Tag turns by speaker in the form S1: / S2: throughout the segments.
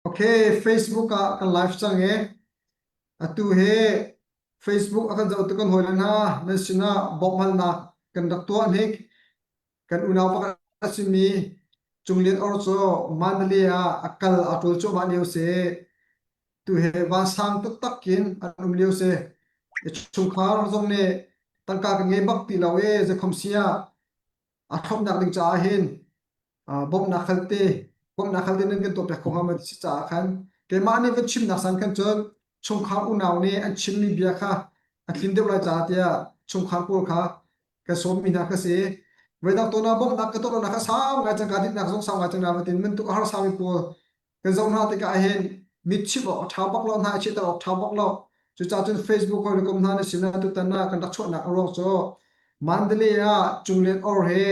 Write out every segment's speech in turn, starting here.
S1: Okay, Facebook ah kan live cang i atu hi Facebook a kan zohtu kan hawile hna nan sinah bawmhhalnak kan rak tuah hnik. Kan unau pakhat a simi Cung Lian Or cu Mandalay ah a kal a ṭawl cuahmah lio si. Tu hi vansang taktak in an um lio si. I chungkhar zong nih tangka kan ngei bak ti lo i zeikhom si ah a thlopnak ding caah hin bawmhnak halte bawmhnak halte nan kan tuahpiak kho hnga ma ti caah khan keimah nih van chimnak san khan cun chungkhar unau nih an chimmi bia kha a tlin deuh lai caah tiah chungkhar pawl kha ka sawmmi hna ka si. Voidang tawn ah bawmhnak ka tuah lonak kha sau ngai cang ka dinnak zong sau ngai cang na tin bantuk a harsa mi pawl kan zoh hna tikah hin mit chimh awk a ṭha bak lo hna i chehter awk ṭha bak lo. Cucaah cun Facebook hawikom hna na sinah tutan ah kan rak chuahnak a ruang cu Mandalay ah Cunglian Or he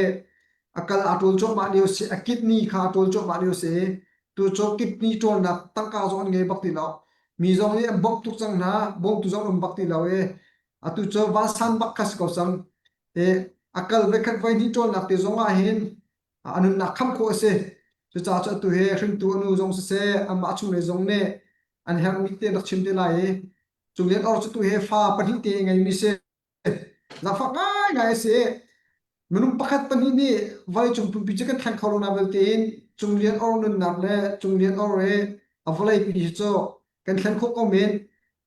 S1: a kal aa ṭawl cuahmah lio si, a kidney kha a ṭawl cuahmah lio si. Tu cu kidney ṭawlnak tangka zong an ngei bak ti lo. Mi zong nih an bawmh tuk cang hna, bawmtu zong an um bak ti lo i atu cu vansan bak kha si ko cang. I a kal voikhat voihnih ṭawlnak te zong ah hin a nunnak khamh khawh a si. Cucaah cu atu hi hringtu a nu zong siseh, amah chunglei zong nih an herhmi te an rak chim te lai i Cunglian or cu tu hi fa pahnih te ngeimi si. Zaangfak ngaingai a si. Minung pakhat pahnih nih vawleicung pumpi cu kan thleng kho lo na vialte in Cunglian or nunnak le Cunglian or i a vawleipi hi cu kan thlen khawh ko men.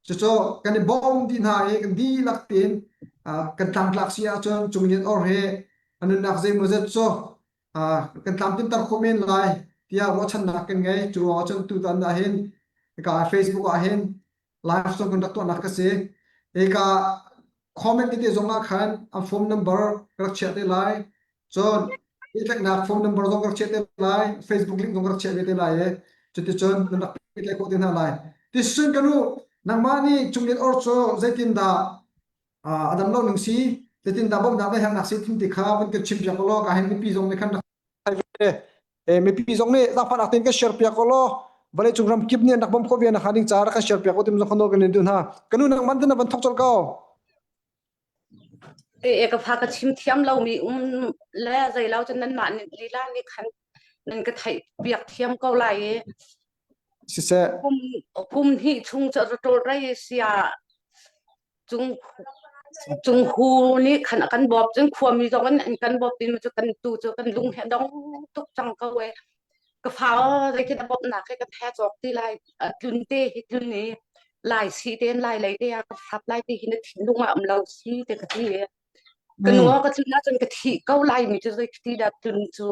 S1: Cucu kan i bawm dih hna i kan dihlak tein kan tlangtlak si ahcun Cunglian or hi a nunnak zeimawzat cu kan tlamtlinter khawh men lai tiah ruahchannak kan ngei. Cu ruangah cun tutan ah hin hika Facebook ah hin live zong kan rak tuahnak ka si. Hika comment tete zong ah khan an phone number ka rak chiah te lai. Cun pehtlaihnak phone number zong ka rak chiah te lai. Facebook link zong ka rak chiah ve te lai i cuticun nan rak pehtlaih khawh te hna lai. Ticun ka nu nangmah nih Cunglian Or cu zeitindah a dam lo ning si zeitindah bawmhnak na herhnak si ti kha van kan chim piak law ka hin mipi zong nih khan rak ve mipi zong nih zaangfahnak tein kan share piak law vawleicung ram kip nih an rak bawmh khawh ve nakhnga ding caah rak kan share piak u tim zong kha nawl kan in duh hna ka nu nang man tin na van thok colh ko
S2: E ka fa ka chim thiam lomi um le zei lo cun nanmah nih lila nih khan nan ka theih piak thiam ko lai i
S1: siseh
S2: kum kum hnih chung cu ṭawl rei sia cung cung hu nih khan a kan bawp cun khuami zong in an kan bawp tin cu kan tu cu kan lung he dong tuk cang ko e ka fa zeitin a bawmhnak he kan he cawk ti lai tlun te hi tlun i lai si ten lai lei te ah ka fap lai ti hi na thinlung ah um lo si te ka ti ka nu ka tlun ahcun ka thih ko lai mi cu zei ti dah tlun cu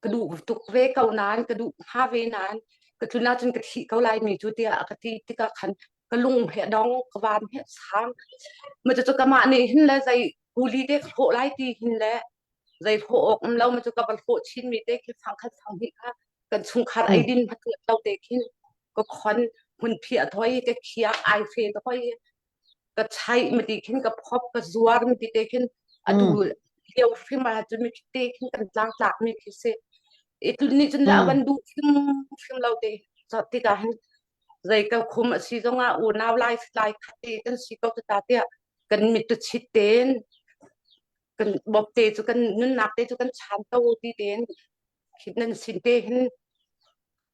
S2: ka duh tuk ve ko nain ka duh hnga ve nain ka tlun ahcun ka thih ko lai mi cu tiah a ka ti tikah khan ka lung he dong ka van he sang ma cu kamah nih hin le zei kuli te ka hlawh lai ti hin le zei hlawh awk um lo ma cu ka va hlawh chin mi te khi fang khat fang hnih kha kan chungkhar ei din hmat lo te khin ka khon hmun phiah thoi ka khiak ai fe thoi ka chaih ma ti khin ka phop ka zuar ma ti te khin atu lio hrim ah cun mi te khin kan tlang tlak mi khi si i tun nih cun la van duh hrim hrim lo te tikah hin zei ka khum a si zongah unau lai lai khat te kan si ko ta tiah kan mit tu chit ten kan bop te cu kan nunnak te cu kan chan ko ti ten hin nan sin te hin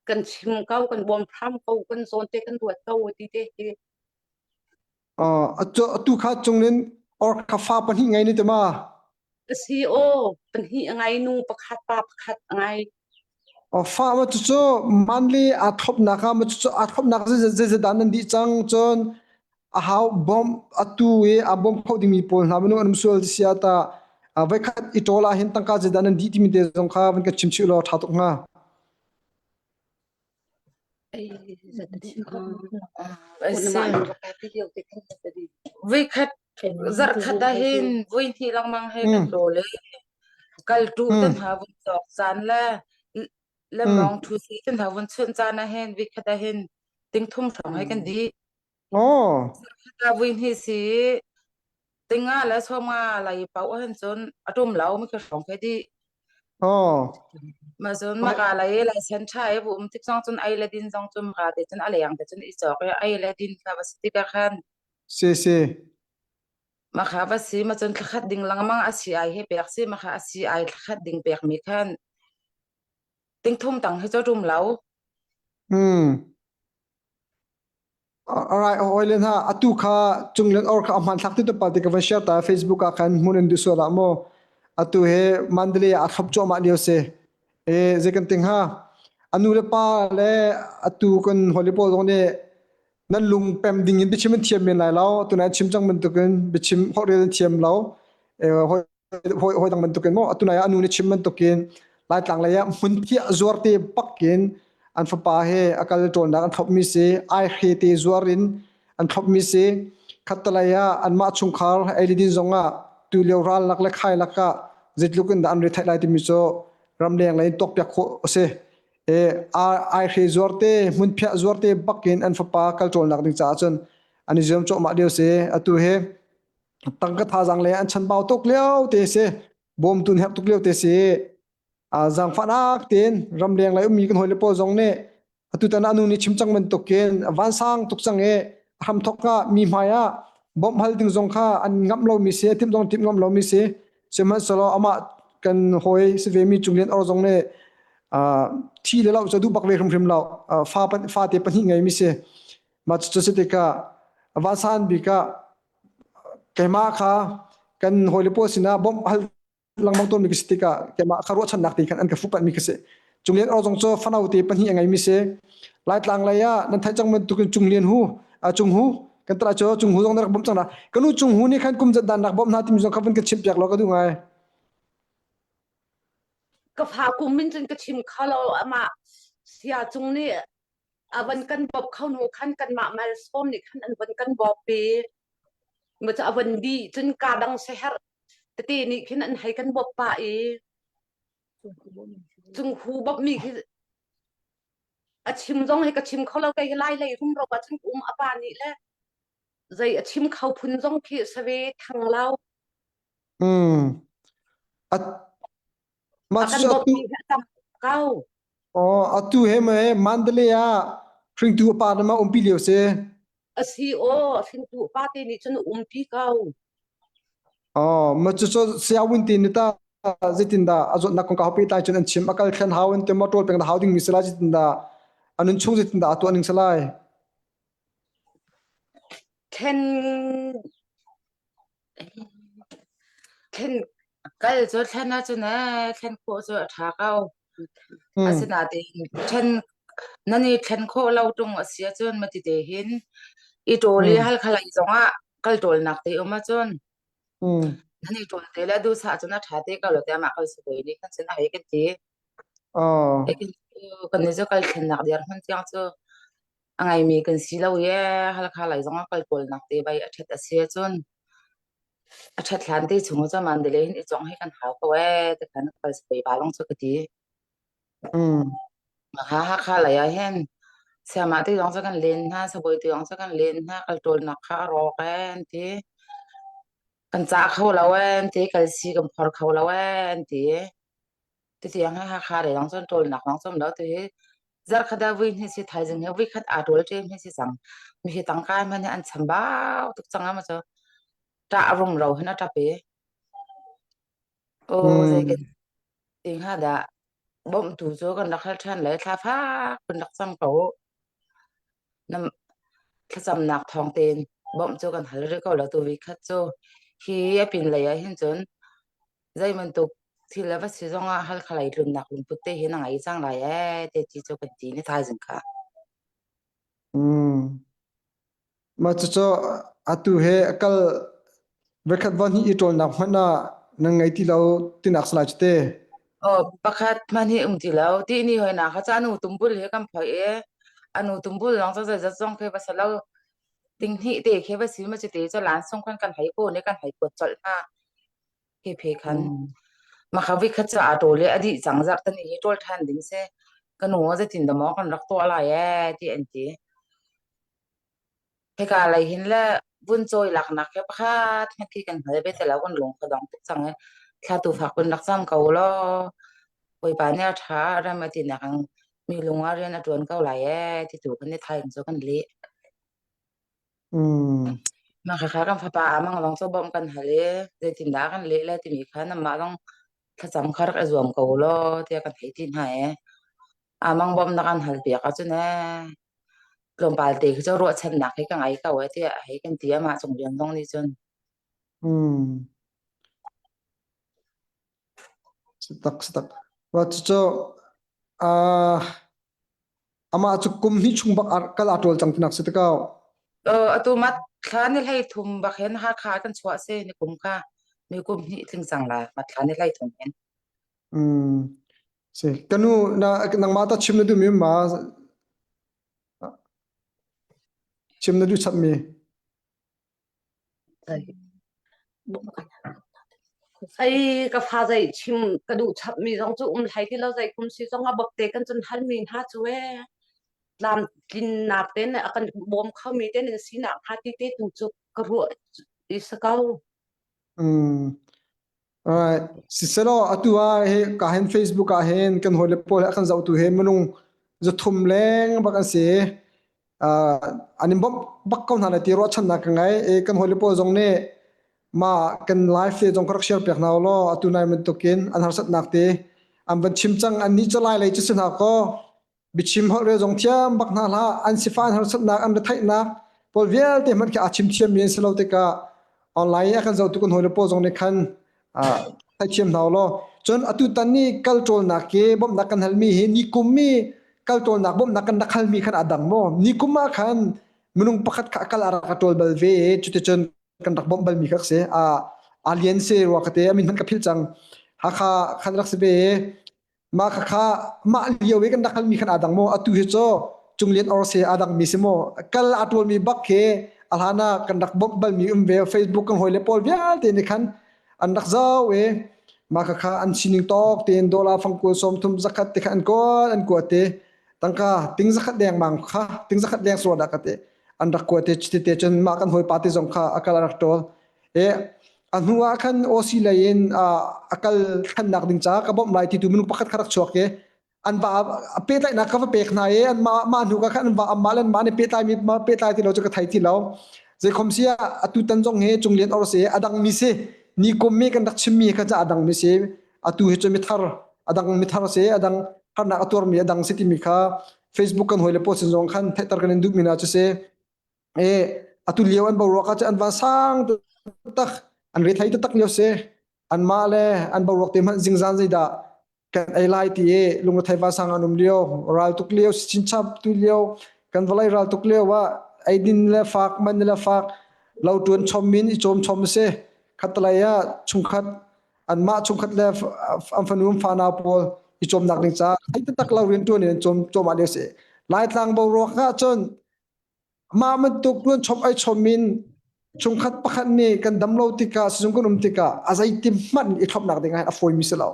S2: kan chim ko kan bawm hram ko kan zawn te kan ruat ko ti te hi
S1: Atu kha cungin or kha fa pahnih ngei ni te ma?
S2: Si aw, pahnih a ngai nu pakhat pa pakhat a ngai.
S1: Fa ma cucu manli aa thlopnak ah ma cucu aa thlopnak zeizat dah nan dih cang cun a hau bawmh atu i aa bawm kho dingmi pawl hna minung an um sual ti si ah tah voikhat i ṭawl ah hin tangka zeidah nan dih timi te zong kha van ka chim chih law ṭha tuk hnga.
S3: Voikhat zarhkhat ah hin voi hnih lengmang he kan ṭawl i kal ṭuh te hna vun cawk caan le le mawng ṭhu si te hna vun chunh caan ah hin voikhat ah hin tingthum hrawng he kan dih.
S1: Oh.
S3: Zarhkhat ah voi hnih si Tinga le sawmnga lai paoh ahhin cun a ṭum lo mi khi hrawng khi dih.
S1: Oh.
S3: Mah cun maka lei lai sen ṭha i vu um tik zong cun ei le din zong cun maka te cun a leng te cun i cawk i ei le din kha va si tikah khan
S1: Si si.
S3: Maka va si ma cun thlakhat ding lengmang a si ai he pek si maka a si ai thlakhat ding pek mi khan tingthum tang hi cu ṭum lo.
S1: Hmm. Alright, hawi hna atu kha cunglen or kha a hmanthlak tu pa ti ka van share ta Facebook ah khan hmun in du sual ah maw atu he Mandalay ah a thlop cuahmah lio si e zei kan ting ha anu le pa le atu kan holi pawl zong nih nan lung pem ding in biachim an thiam men lai lo tunai chim cang bantukin biachim holhrel an thiam lo e hoi hawi hawi dang bantukin maw atu nai ah anu nih chim bantukin Laitlang lei ah hmunphiah zuar te bakin an fapa he a kal ṭawnnak an thlopmi si aihre te zuar in an thlopmi si khattalei ah anmah chungkhar ei le din zong ah tu lio ral lak le khai lak ah zeitluk in dah an retheih lai timi cu ramleng lei in tuakpiak khawh a si. E aihre zuar te hmunphiah zuar te bakin an fapa kal ṭawlnak ding caah cun an i zuam cuahmah lio si atu hi tangka thazaang le an chanbau tuk lio te si bawmtu herh tuk lio te si zaangfahnak tein ramleng lai ummi kan hawile pawl zong nih atutan anu nih chim cang bantukin vansang tuk cang i hramthok ah mi hmai ah bawmh hal ding zong kha an ngamh lomi si timh zong timh ngam lomi si sihmanhsehlaw amah kan hawi si ve mi Cunglian Or zong nih thi le lo cu duh bak ve hrimhrim lo fa fa te pahnih ngei mi si mah cu si tikah vansan bik ah Keimah kha kan hawile pawl sinah bawmh hal lengmang tawnmi ka si tikah keimah kha ruahchannak te khan an ka fuhpanh ka si. Cunglian or zong cu fano te pahnih a ngeimi si. Laitlang lei ah nan theih cang bantukin Cunglian hu, Cung hu kan tara cu Cung hu zong na rak bawmh cang na. Ka nu Cung hu nih khan kum zat dan rak bawmh hna timi zong kha vun ka chimh piak law ka duh ngai.
S2: Ka fa kum min cun ka chim kho lo amah sia cung nih a van kan bawp kho hnu khan kanmah malsawm nih khan an van kan bawp pi ma cu a van dih cun ka dang seher tete nih khin an hei kan bawp pah i cunghu bawp mi khi a chim zong hi ka chim kho lo kei hi lai lei rumro ah cun um apa nih le zei a chim kho phun zong khi save thang lo
S1: mm a
S2: a kan bawp mi hi a tam ko
S1: Aw, atu he mei Mandalay ah hringtu a pa na ma umpi lio si.
S2: A si aw, hringtu pa te nih cun umpi ko.
S1: Aw, ma cu cu siawin ti ni ta zeitindah a zawtnak kong ka hau pehtlai cun an chim a kal thlen hau in te ma ṭawl peng da hau ding mi si lai zeitindah a nun chung zeitindah a tuah ning si lai.
S2: Thlen Thlen
S3: Kal cu thlen ahcun ee thlen khawh cu a ṭha ko.
S1: Mm.
S3: Asinain ṭhen nan i thlen khawh lo ṭung a si ahcun mati te hin i ṭawl i
S1: Mm.
S3: Halkha lei zongah kal ṭawlnak te um ahcun
S1: Mm.
S3: nan i ṭawl te le duhsah cun a ṭha te ko lo tiah mah kal sabawi nih khan cun a hei kan ti.
S1: Oh.
S3: Hei kan kan nih cu kal thlennak dirhmun tiang cu a ngeimi kan si lo i Halkha lei zongah kal ṭawlnak te bai a ṭhat a si ahcun A ṭhat hlan te chung cu Mandalay hin i cawngh hi kan hau ko ee ti khan kal sapai pa lawng cu ka ti.
S1: Mm.
S3: Ha Hakha lei ah hin sayamah te zong cu kan len hna, sabawi te zong cu kan len hna, kal ṭawlnak kha a rawk ee an ti. Kan cah kho lo ee an ti, kal si kan phor kho lo ee an ti. Tutiang hi Hakha lei zong cun ṭawlnak zong cu um lo. Tuhi zarkhat ah vui hnih si thaizing hi voikhat aa ṭawl ṭem hi si cang. Mi hi tangka hmanh hi an chambau tuk cang a ma cu. Ṭah rumro hin a ṭap i aw zei
S1: Mm.
S3: kan ti hnga dah bawmhtu cu kan rak hal ṭhan le thla fak kan rak cam ko. Nam thlacamnak thawng tein bawmh cu kan hal rih ko lo tu khat cu hi a pinlei ah hin cun zei bantuk thil a va si zongah Halkha lei tlunnak lungput te hi na ngei cang lai ee te ti cu kan ti ni thaizing kha.
S1: Mm. Mah cucu atu he a kal voikhat va hnih i ṭawlnak hmanh ah nan ngei ti lo tinak si lai cu te.
S3: Oh, pakhat hmanh hi um ti lo. Ti ni hoi na kha ca anu tumbul he kan phoi i anu tumbul lawng cu zeizat zong khi va si lo. Ting hnih te khi va si ma cu te cu lan sung khan kan hei ko ne kan hei kuat colh hna. Khi phe khan.
S1: Mm.
S3: Ma kha vi khat cu aa ṭawl i a dih cang zarh tani hi ṭawl ṭhan ding si. Ka nu zeitin dah maw kan rak tuah lai ee ti an ti. Hika lei hin le vun cawi laknak hi pakhat hmet khi kan hngal ve te lo kan lung ka dong tuk cang i thla tu fak kun rak cam ko law Bawipa nih a ṭha rem a ti nak in mi lung ah rian a ṭuan ko lai ee ti tu kan i thaing cu kan leh.
S1: Mm.
S3: Mah khakha kan fapa a mang zong cu bawmh kan hal i zeitindah kan leh lai timi kha nanmah zong thlacam kha rak i zuam ko law tiah kan hei ti hna i. Amang bawmhnak an hal piak ahcun ee tlawmpal te khi cu ruahchannak hi ka ngei ko ee tiah hei kan ti amah cung rian zong nih cun.
S1: Hmm. Tak tak. Wa cucu ah amah cu kum hnih chung bak kal aa ṭawl cang tinak si te ko.
S3: Uh, atu mat thla ni hlei thum bak hin Hakha kan chuah si ni kum kha mi kum hnih tling cang la mat thla ni hlei thum hin.
S1: Mm. Si kanu na nangmah ta chim na duh mi ma chim na duh chap mi.
S2: Ai ka fa zei chim ka duh chap mi zong cu um hlai ti lo zei kum si zong a bawp te kan cun hal mi hna cu e tlam tlinnak te ne a kan bawm kho mi te nan sinak hnga ti te tu cu ka ruah i sa ko.
S1: Mm. Alright. Siselaw atu ah hi ka hin Facebook ah hin kan hawile pawl he kan zohtu he minung zathum leng bak an si. Uh, an in bawmh bak ko hna lai ti ruahchannak ka ngei. E, kan hawile pawl zong nih mah kan live te zong ka rak share piak hna law atu nai bantukin an harsatnak te an van chim cang an nih cu lai lei cu si hna kaw biachim holhrel zong thiam bak hna hlah an sifah an harsatnak an retheihnak pawl vialte hmanh khi aa chim thiammi an si lo tikah online a kan zohtu kan hawile pawl zong nih khan theithiam hna law cun atu tan ni kal ṭawlnak ke bawmhnak kan halmi hi ni kum mi kal ṭawlnak bawmhnak kan rak halmi khan a dang maw ni kum ah khan minung pakhat kha kal a rak ṭawl bal ve cuticun kan rak bawmh balmi kha si a a lian se rua ka te amin hman ka philh cang Hakha khan rak si ve Mah khakha mah lio i kan rak halmi khan aa dang maw? Atu hi cu Cunglian or se aa dangmi si maw? Kal aa ṭualmi bak khi a hlan ah kan rak bawmh balmi um ve. Facebook kan hawile pawl vialte nih khan an rak zoh i mah khakha an sining tawk tein dollar fangkul 30 zakhat ti kha an kawl an kuat i tangka ting zakhat dengmang kha ting zakhat deng sual dah ka ti an rak kuat i cuti te cun mah kan hawipa te zong kha a kal a rak ṭawl. E a hnu ah khan OC lei in a kal thannak ding caah ka bawmh lai ti tu minung pakhat kha rak chuak i an va a pehtlaihnak ka va pek hna i an mah mah hnu ka khan an va amah le mah nih pehtlai mi pehtlai ti lo cu ka thei ti lo zeikhom si ah atu tan zong hi Cunglian or si a dang mi si ni kum mi kan rak chim mi kha ca a dang mi si atu hi cu mithar a dang mithar si a dang harnak a tuar mi a dang si timi kha Facebook kan hoi le post zong khan theihter kan in duh mi na cu si E atu lio an boruak ah cun an van sang taktak an rethei taktak lio si anmah le an boruak te hmanh zingzan zeidah kan ei lai ti i lungrethei vansang an um lio ral tuk lio chinchap tu lio kan vawlei ral tuk lio ah eidin le fak man le fak lo tuan chom min i chom chom si khatalei ah chungkhat anmah chungkhat le an fanu an fanau pawl i cawmnak ding ca thei taktak lo rian tuan in an cawm cawm ah lio si laitlang boruak ah cun Mah bantuk tuanchom ai chom in chungkhat pakhat nih kan dam lo tikah sizung kan um tikah a zeiti hmanh i thlopnak ding ah a fawimi si lo.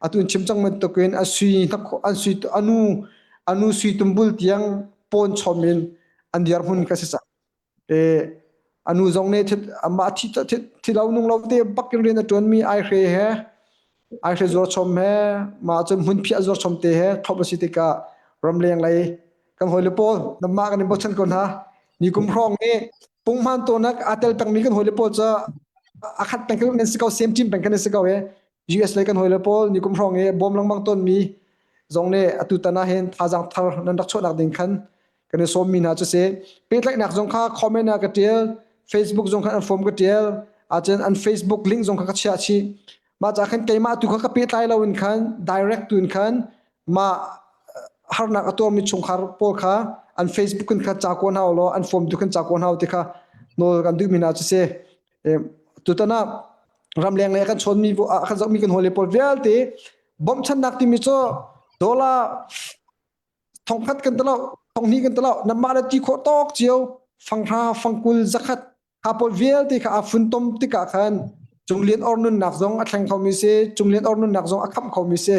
S1: Atu in chim cang bantukin a sui an sui anu anu sui tumbul tiang pawn chom in an dirhmun ka si cang. E anu zong nih amah thi thi lo nung lo te bak in rian a tuan mi ai hre he ai hre zuar chom he mah cun hmunphiah zuar chom te he thlop a si tikah ramleng lei kan hawile pawl namah kan in bochan ko hna ni kum hrawng nih punghman tonak aa tel pengmi kan hawile pawl cu a khat peng kan si ko same team peng kan si ko e US lei kan hawile pawl ni kum hrawng i bawm lengmang ton mi zong nih atu tan ah hin thazaang thar nan rak chuahnak ding khan kan i sawm mi hna cu si pehtlaihnak zong kha comment ah ka tial Facebook zong khan an form ka tial ahcun an Facebook link zong kha ka chiah chih mah ca khan keimah tu kha ka pehtlai lo in khan direct tu in khan mah harnak a tuarmi chungkhar pawl kha an Facebook in kha ca ko hna law an form tu khan ca ko hna ti kha nawl kan duhmi hna cu si tutan ah ramleng le kan chawnmi kan zohmi kan hawile pawl vialte bawmhchannak timi cu dollar thongkhat kan talo thonghnih kan talo namah le ti khawh tawk cio fanghra fangkul zakhat kha pawl vialte kha aa funtom tikah khan Cunglian or nunnak zong a thleng khomi si Cunglian or nunnak zong a khamh khomi si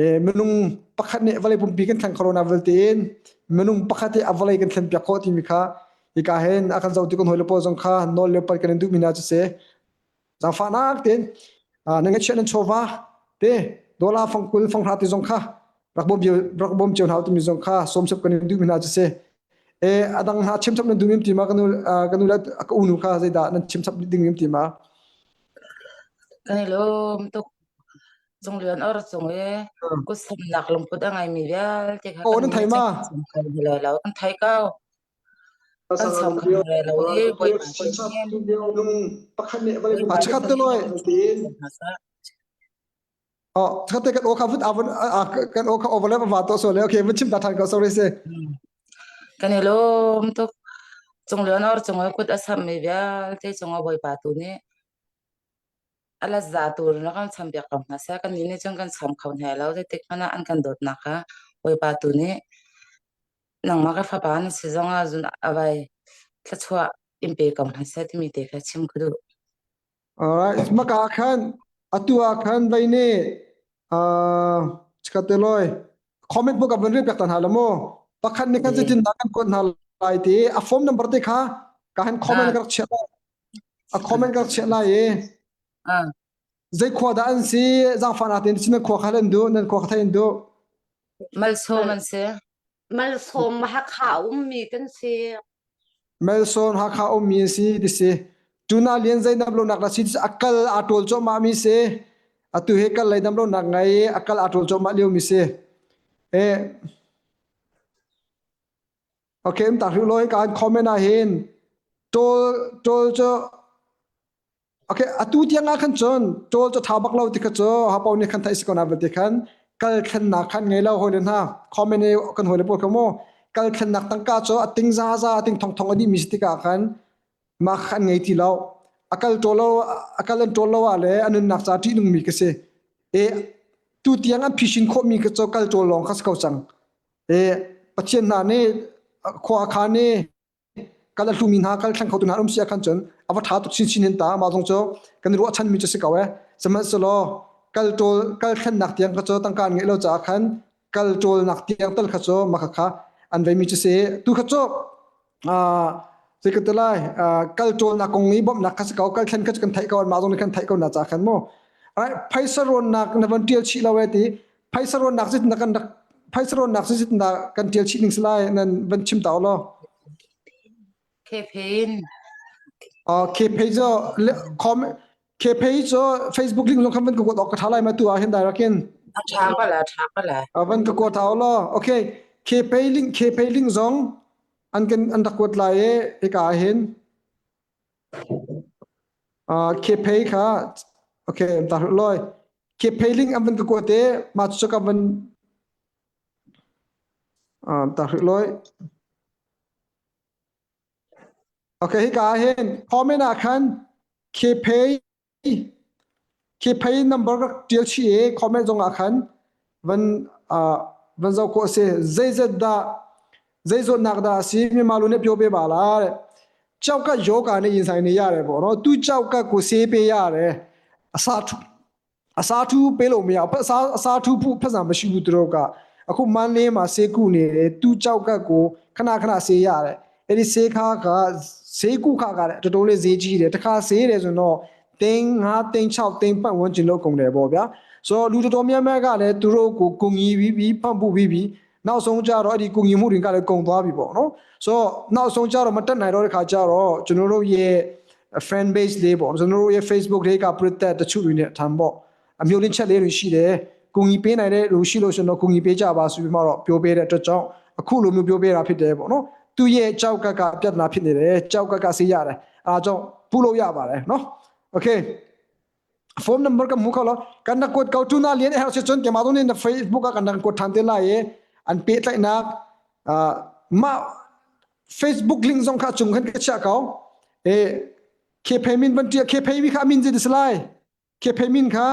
S1: e, minung pakhat nih vawlei pumpi kan thleng corona vialte in minung pakhat i a vawlei kan thlen piak khawh timi kha hika hin a kan zohtu kan hawile pawl zong kha nawl le pal kan in duhmi hna cu si zaangfahnak tein na ngaihchiah nan chawva te dollar fangkul fanghra ti zong kha rak bawm rak bawm cio hna timi zong kha sawmsep kan in duhmi hna cu si E adang hna chimchap nan duh ti ma kanu kanu le ka unu kha zeidah nan chimchap ding ti ma
S3: Kan i lawm tuk. Cunglian or cung i kutsamnak lungput a ngeimi vialte kha
S1: Oh,
S3: kan
S1: nan
S3: nih
S1: thei ma?
S3: kan kho lo kan thei ko. Kan som kho lo i Bawipa
S1: A chakhat te loi. Oh, chakhat te kan aw kha vut avun kan aw kha overlap va to so le. Okay, vun chim ta than ko sorry se.
S3: Kan i lawm tuk. Cunglian or cung i kut a sammi vialte cung ah Bawipa tu nih a latza tu na kan champiak ko hna seh. Kannih nih cun kan cham kho hna lo. Zeitik hmanh ah an kan dawtnak kha Bawipa tu nih nangmah ka fapa na si zongah zun a vai thluachuah in pe ko hna seh timi te kha chim ka duh.
S1: Alright, maka khan atu ah khan vai ne uh chikate loi comment book van rel piak tan hala mo pakhat ne kan zeitin dah kan kuat hna lai ti a phone number te kha ka han comment ka rak chiah lai a comment ka rak chiah lai i zei khua dah an si zaangfah na tin nan khua kha an duh nan khua kha thai an duh
S3: Malsawm an si.
S2: Malsawm Hakha ummi kan si.
S1: Melson Hakha ummi an si ti si tuna lian zei dam lo nak la si akal a ṭawl cuahmah mi si atu he kal lei dam lo nak ngai akal a ṭawl cuahmah lio mi si e okay um ta hriu loi kan comment ah hin ṭawl ṭawl cu Okay, atu tiang ah khan cun ṭawl cu ṭha bak lo ti kha cu hapau nih khan theih si ko na ti khan kal thlennak khan ngei lo hawile hna comment i kan hawile pawl kha mu kal thlennak tangka cu a ting zaza a ting thong thong a dih mi si tikah khan mah kha an ngei ti lo a kal ṭawl lo a kal an ṭawl lo ah le a nunnak ca ṭih nungmi ka si e tu tiang an phishin khawh mi ka cu kal ṭawl lawng kha si ko cang e Pathian hna nih khua khan i kal a hlumi hna kal thleng khotu hna um si ah khan cun a va ṭha tuk chinchin hin ta mah zong cu kan i ruahchanmi cu si ko e sihmanhsehlaw kal ṭawl kal thlennak tiang kha cu tangka an ngeih lo caah khan kal ṭawlnak tiang tal kha cu mah kha an veimi cu si tu kha cu zei ka ti lai kal ṭawlnak kong i bawmhnak kha si ko kal thlen kha cu kan theih ko mah zong nih kan theih ko na caah khan mu phaisa rawnnak na van ṭial chih lo e ti phaisa rawnnak zit na kan rak phaisa rawnnak zit na kan ṭial chih ning si lai nan van chim ta law
S3: Kephein.
S1: Kephe cu Kephe cu Facebook link zong khan van ka kuat awk ka ṭha lai ma tu ah hin direct in
S3: A ṭha ko la, ṭha ko la.
S1: van ka kuat hau law okay Kephe link Kephe link zong an kan an rak kuat lai i hika ah hin Kephe kha okay ta loi Kephe link an van ka kuat i mah cu ka van ta loi Okay hika ah hin comment ah khan Kephe Kephe number rak ṭial chih i comment zong ah khan van van zoh khawh a si. Zeizat dah zei zawtnak dah a si မြန်မာလိုနဲ့ပြောပေးပါလားတဲ့ကျောက်ကယောဂါနဲ့ရင်ဆိုင်နေရတယ်ပေါ့နော်သူကျောက်ကကိုဆေးပေးရတယ်အစာထူအစားထူးပေးလို့မရဘူးအစားအစားထူးဖို့ဖက်ဆံမရှိဘူးသူတို့ကအခုမန်းလေးမှာဆေးကုနေတယ်သူကြောက်ကကိုခဏခဏဆေးရတယ်အဲ့ဒီဆေးခါကဆေးကုခကလည်းတော်တော်လေးဈေးကြီးတယ်တခါဆေးတယ်ဆိုတော့တင်း5တင်း6တင်းပတ်ဝန်းကျင်လောက်ကုန်တယ်ပေါ့ဗျာဆိုတော့လူတော်တော်များများကလည်းသူတို့ကိုကုညီပြီးပြီးဖန်ပုပြီးပြီးနောက်ဆုံးကြတော့အဲ့ဒီကုညီမှုတွေကလည်းကုန်သွားပြီပေါ့နော်ဆိုတော့နောက်ဆုံးကြတော့မတက်နိုင်တော့တဲ့ခါကျတော့ကျွန်တော်တို့ရဲ့ fan base လေးပေါ့ကျွန်တော်တို့ရဲ့ Facebook လေးကပရိသတ်တချို့တွေနဲ့ထံပေါ့အမျိုးလင်းချက်လေးတွေရှိတယ်ကုညီပေးနိုင်တဲ့လူရှိလို့ရှင်တော့ကုညီပေးကြပါဆိုပြီးမှတော့ပြောပေးတဲ့အတွက်ကြောင့်အခုလိုမျိုးပြောပေးတာဖြစ်တယ်ပေါ့နော်သူရဲ့ကြောက်ကကပြဿနာဖြစ်နေတယ်ကြောက်ကကဆေးရတယ်အဲဒါကြောင့်ပူလို့ရပါတယ်နော် okay phone number ka mu kho lo kan na kuat ko tu na lian her se chon ke ma ni na facebook ka kan na kuat than te lai e an pe tlai nak ma facebook link zong kha chung khan ka chia ko e ke payment ban tia ke pay mi kha min je dislai ke payment kha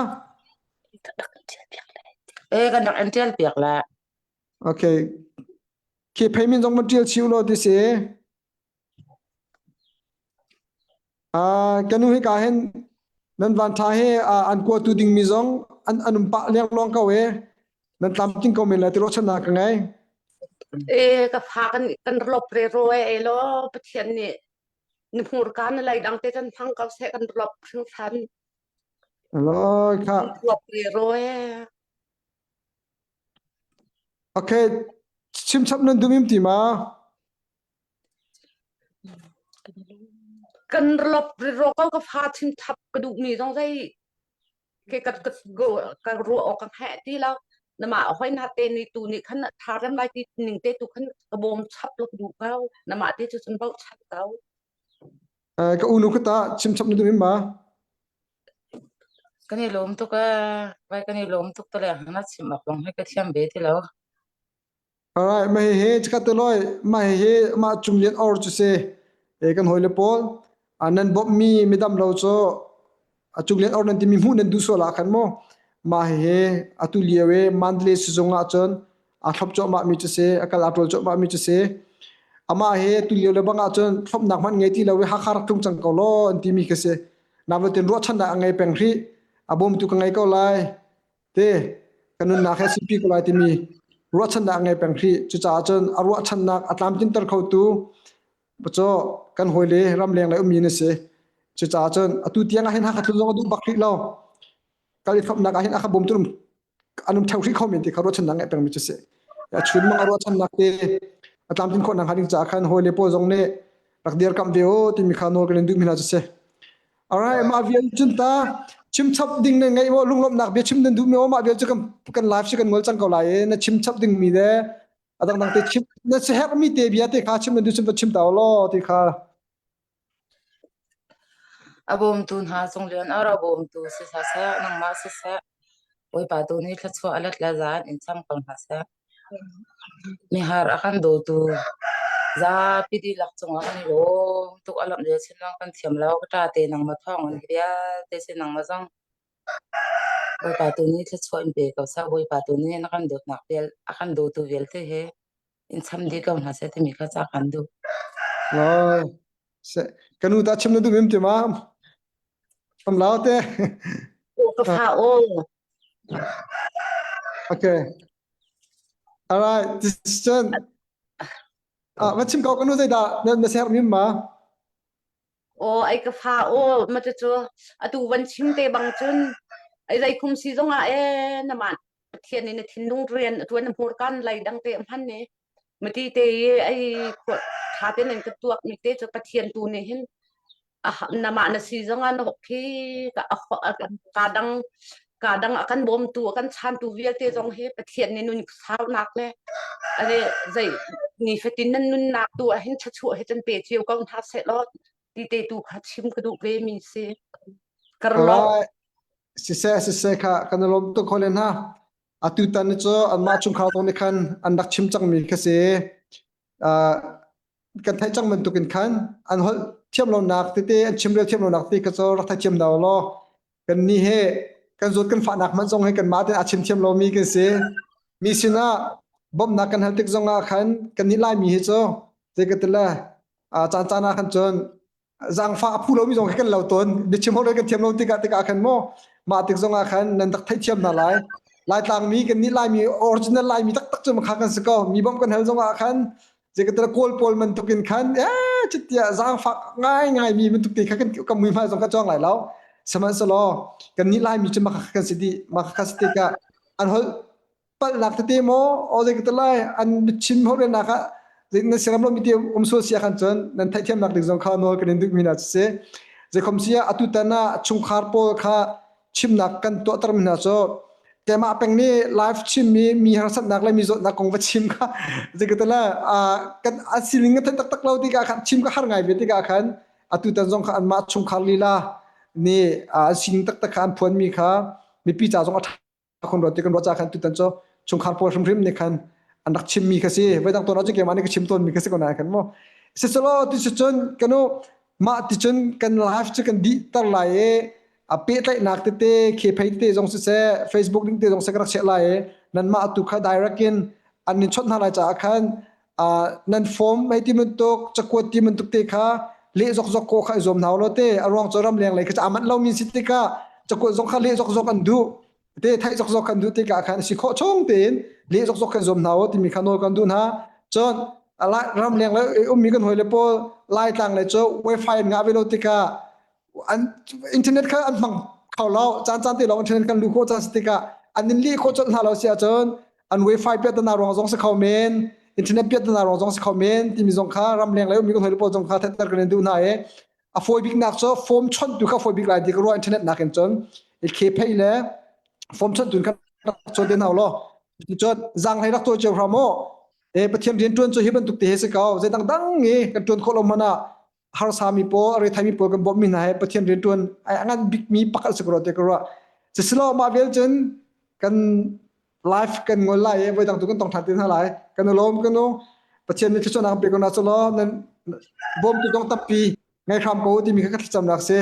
S3: E kan rak an tial piak la.
S1: okay ke payment zong ban tial chiu lo ti se Ka nu hika hin nan vanṭha he an kuatu dingmi zong an an um pah lengluang ko e. Nan tlamtling ko men lai ti ruahchannak ka ngei.
S2: E ka fa kan kan lop re ro e e lo Pathian nih ni hmurka na lei dang te kan hmang ko seh kan lop hringhran.
S1: Loi kha.
S2: Lop re ro e.
S1: Okay, chimchap nan dum im ti ma?
S2: Kan lop ro ko ka fa thin thap ka duh mi zong zei. Ke ka ka ka ruah awk ka heh ti lo. Nama hoi na te ni tu ni khan tha rem lai ti ning te tu khan ka bawm chap lo duh ko. Nama te cu cun bau chap ko.
S1: Ka unu ka ta chim chap na duh ma?
S3: Kan i lawm tuk ee. Vai kan i lawm tuk tale na chim awk lawng hi ka thiam ve ti lo.
S1: Alright, mah hihi chikkhat te lawi, mah hihi mah cunglian or cu si. E, kan hawile pawl, nan bawmhmi midam lo cu a cunglian or nan timi hmuh nan duh sual ah khan mu. Mah hihi atu lio i Mandalay sizung ah cun aa thlop cuahmah mi cu si, a kal aa ṭawl cuahmah mi cu si. Amah hi tu lio le bang ah cun thlopnak hmanh ngei ti lo i Hakha rak tlung cang ko law an timi khi si. Navutin ruahchannak a ngei peng rih. A bawmtu ka ngei ko lai. Te ka nunnak he sipi ko lai timi ruahchannak a ngei peng hrih. Cucaah cun a ruahchannak a tlamtlinter khotu cu kan hawile ramleng lei ummi na si. Cucaah cun atu tiang ah hin Hakha tlun zong a duh bak rih lo. Kal i thlopnak ah hin a ka bawmtu an um theo hrih kho men ti kha ruahchannak ngeih pengmi cu si. A chun mang a ruahchannak te a tlamtlin khawh nak ding caah khan hawile pawl zong nih rak dirkamh ve u timi kha nawl kan in duhmi hna cu si. Alright, mah vial cun ta chimchap ding na ngeih maw lunglawmhnak bia chim nan duh mi maw mah vial cu kan kan live si kan ngol cang ko lai i na chimchap ding mi le a dangdang te chim na si herh mi te bia te kha chim nan duh chim va chim ta law ti kha
S3: A bawmtu hna cung lian ar a bawmtu si hlah seh, nangmah siseh, Bawipa tu nih thluachuah a let le zan in cham ko hna seh. Mihar a kan dawtu zapi dihlak cungah kan i lawm tuk. A lawmh lio chin lawng kan thiam lo. Ka ṭa te nangmah thawng in hi vialte si nangmah zong Bawipa tu nih thluachuah in pe ko seh. Bawipa tu nih na kan dawtnak vial a kan dawtu vialte he in cham dih ko hna seh timi kha ca kan duh.
S1: Law se kanu ta chim na duh mim ti ma? Kam lau te.
S2: Ka fa o.
S1: Okay. All right. This cun ah va chim ko kanu zeidah na na ser mim ma?
S2: Aw ai ka fa aw ma cu cu atu van chim te bang cun ai zei khum si zong ah e na man Pathian nih na thinlung rian a tuan na hmurkan lei dang te a hman ni mati te i ai tha te nan ka tuak mi te cu Pathian tu nih hin namah na si zong ah na khi ka ka dang ka dang a kan bawmtu a kan chantu vialte zong hi Pathian nih nun saunak le ale zei ni fatin nan nunnak tu ah hin thlachuah hi can pe cio ko hna seh law ti te tu kha chim ka duh ve mi si karlo
S1: Siseh siseh kha kan i lawm tuk hoi le hna. Atu tan cu anmah chungkhar zong nih khan an rak chim cangmi kha si. Uh, kan theih cang bantukin khan an holh thiam lonak tete an chimrel thiam lonak te kha cu rak thei thiam hna law kan ni he kan zawt kan fahnak hmanh zong he kanmah tein a chim thiam lomi kan si. Mi sinah bawmhnak kan hal tik zongah khan kan nih Laimi hi cu zei ka ti le caan caan ah khan cun zaangfah a phu lomi zong khi kan lo tawn biachim holh kan thiam lo tikah tikah khan maw mah tik zong ah khan nan rak theihthiam hna lai Laitlang mi kan nih Laimi original Laimi taktak cu makha kan si ko mi bawmh kan hal zong ah khan zeikatala kawl pawl bantuk in khan eh chitia zaangfak ngai ngai mi bantuk te kha kan kan mui hmai zong ka chuang lai lo sihmanhsehlaw kan nih Laimi cu makha kan si dih makha kan si tikah an holh palhnak tete maw aw zei ka lai an chim holhnak ah na siram lo mi te um sual sia khan cun nan theihthiamnak ding zong kha nawl kan in duh mi hna si zeikhom sia atu tan ah chungkhar pawl kha chimnak kan tuahter mi hna cu keimah peng nih live chim mi mi harsatnak le mi zawtnak kong va chim kha zei ka tala kan a siling ka theih taktak lo tikah khan chim ka har ngai ve tikah khan atu tan zong kha anmah chungkhar lila nih an sining taktak kha an phuan mi kha mipi ca zong a khon ruat ti kan ruah ca khan tutan cu chungkhar pawl hrimhrim nih khan an rak chimmi kha si voidang tawn ah cu keimah nih ka chim tawnmi kha si ko nain khan mu siselaw ti cun kanu mah ti cun kan life cu kan dih tar lai i a pehtlaihnak tete khephei tete zong siseh Facebook ding te zong seh ka rak chiah lai i nanmah tu kha direct in an in chawnh hna lai caah khan nan form hei ti bantuk cakuat ti bantuk te kha leh zokzok ko kha i zuam hna law te a ruang cu ramleng lei kha a manh lomi si tikah cakuat zong kha leh zokzok an duh te theih zokzok kan duh tikah khan si khawh chung tein leh zokzok kan zuam hna u timi kha nawl kan duh hna cun ramleng le ummi kan hawile pawl laitlang le cu wifi an ngah ve lo tikah an internet kha an hmang kho lo caan caan te lawng internet kan lu khawh caan si tikah an in leh khawh colh hna lo si ahcun an wifi piahtana ruang zong si kho men internet piahtana ruang zong si kho men timi zong kha ramleng le ummi kan hawile pawl zong kha theihter kan in duh hna i a fawi bik nak cu form chawnh tu kha fawi bik lai ti ka ruah internet nakin cun. I khe phei le form chon tun kha rak chawn te hna law. Cun zang hlei rak cawi cio hram u. E Pathian rian ṭuan cu hi bantuk te he si ko. Zei dang dang i kan ṭuan khawh lo hmanh ah harsa mi pawl, rethei mi pawl kan bawmh mi hna he Pathian rian ṭuan a ngan bik mi pakhat si ko te ka ruah. Sisilo mah vel cun kan life kan ngol lai i voi dang tu kan tong ṭhan te hna lai. Kan i lawm kan u. Pathian nih thluachuahnak pe ko na cu law nan bawmtu zong tampi ngei hram ko timi kha ka thlacamnak si.